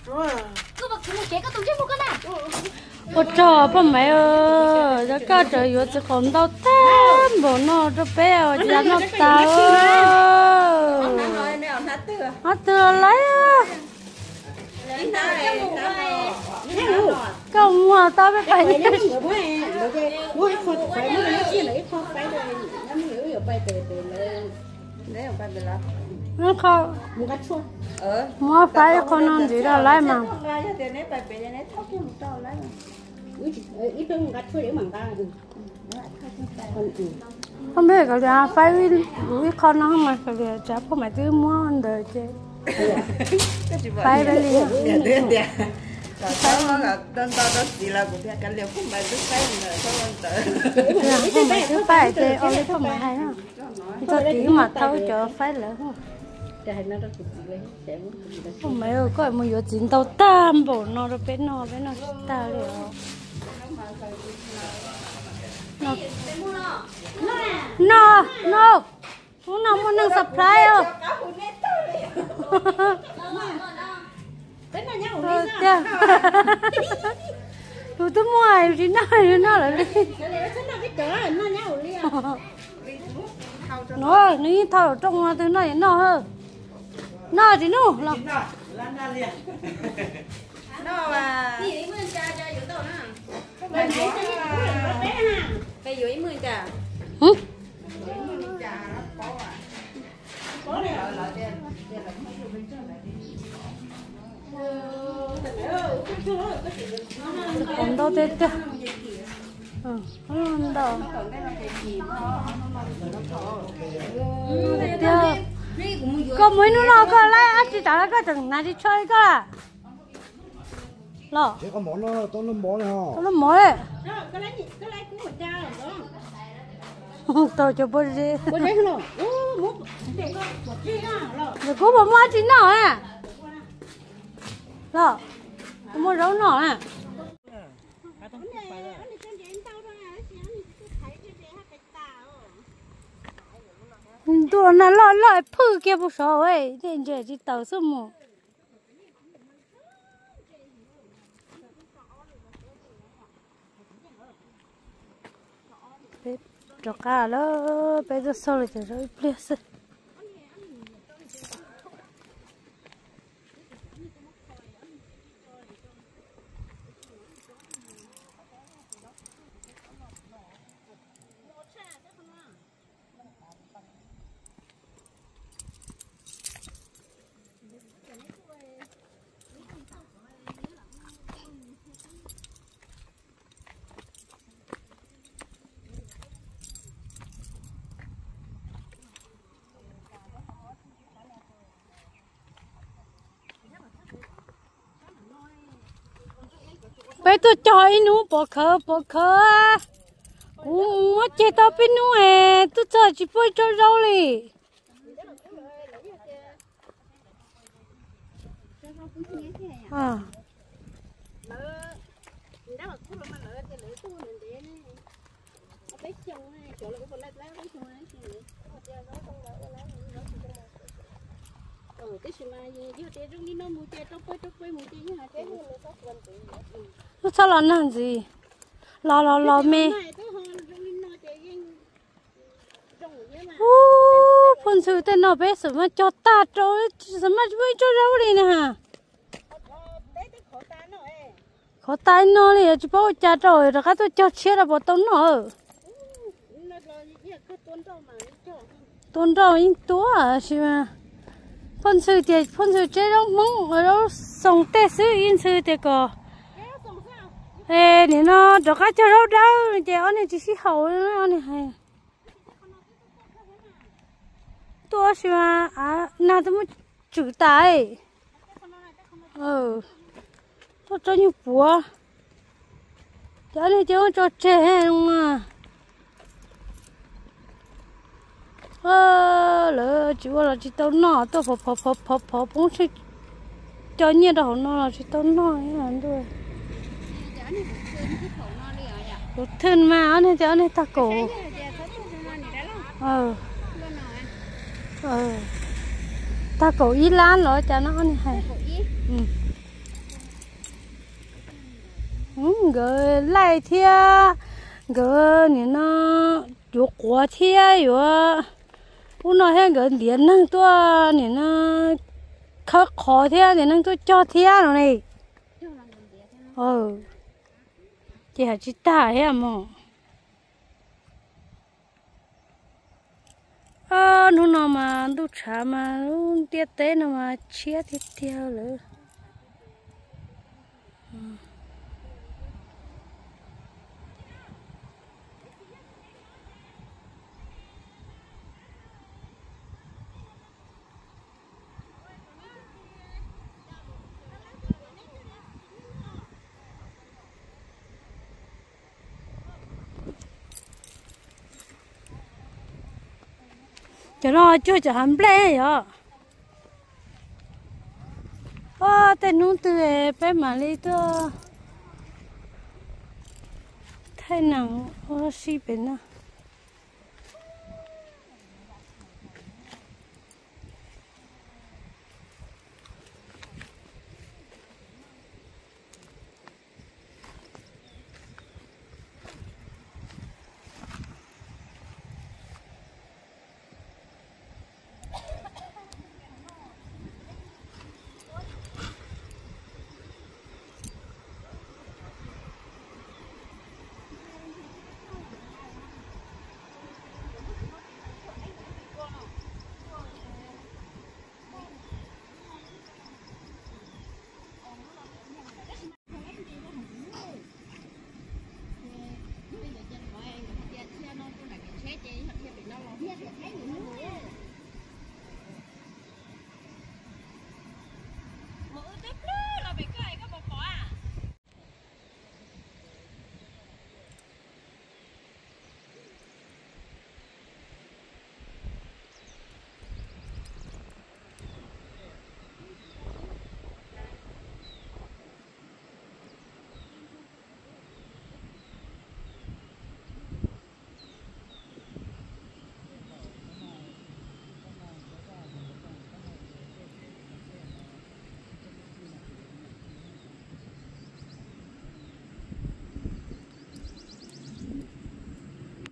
Ua tsaug poj Maiv, yog koj tseem yuav txiv qaub ntau tag npaum no rau peb ua cas noj tas. Ob tug lawm. Koj muag tau peb pais. Muab faib ib qho no ntxiv rau lawv mas. Koj npej kav liam faib ib qho no mas kav liam tsam poj Maiv twb muab ntawd ces faib peb li. Poj Maiv twb faib ces ua li poj Maiv hais na. Txog tid mam thauj cov faib lawm. Poj Maiv, koj mus yuav txiv ntau tag npaum no rau peb noj, peb noj tsis tag li os. No, no, hnub no muaj neeg surprise os. Tiag, tus twb muaj yus tsis noj, yus noj lawm li. No, nws yeej thau rooj no, tus noj yeej noj. Noj tsis noj los. Ntau tiag tiag. Ntau tiag. Koj mus ib hnub no koj laib dab tsi tas los koj tseem hnav tsis tsho li koj lawm? Los, tau lub mov li. Tau cov pob zeb. Kuv puas muaj dab tsi noj a? Los, kuv muaj zaub noj a. Ntuj, na loj loj phwj kiag puag saud, nej ntsia tsis taus xwb mus. Peb rov qab lawm, peb tuaj xauj lawm ces zaum ib pliag xwb. Peb tuaj cog ib hnub pov khawv pov khawv, kuv muab ceg tau peb hnub es twb txog tsis pub ib tsob zaub li. Wb txhob los nag ntxiv, los los los me. Ub, phooj ywg, tej no peb xam maj cog tag rau, xam maj tsis muaj ib tsob zaub li na. Qhov tas no li, tsis paub ua cas rau, rov qab tuaj cog tshiab rau puas tau noj. Tua nroj yeej tua, tab sis mas phooj ywg tias phooj ywg tseb zaub Hmoob, zaub xoom tej xwb, ib ntxhw tias kom, es nim no rov qab cog zaub dawb ces ob niag tsis sib haum, ob niag hais. Tuaj tab sis mas nag twb muab tswm tas. Tuaj tso nyuag puav, ces ob niag cia muab tso tseg. Lawv tsis ua los tsis tau noj, tuaj phov phov phov phov poob tsheej, cov nyiaj rau hauv no los tsis tau noj ntuj. Kuv thwj mas ob niag tias ob niag tag kaum, tag kaum ib lab los cas no ob niag hais. Nkawd laij thiab, nkawd nim no yuav quav thiab yuav ub no thiab, nkawd ntiav neeg tuaj nim no khawb qhov thiab ntiav neeg tuaj cog thiab no ne. Ces hais tsis tag thiab mog. Hnub no mas ntuj tshav mas lub ntiaj teb no mas tshiab tiag tiag lawm. Cov no cuag cov hav nplej yom. Tej hnub twg peb mam li tuaj thaij nees ua si pem no.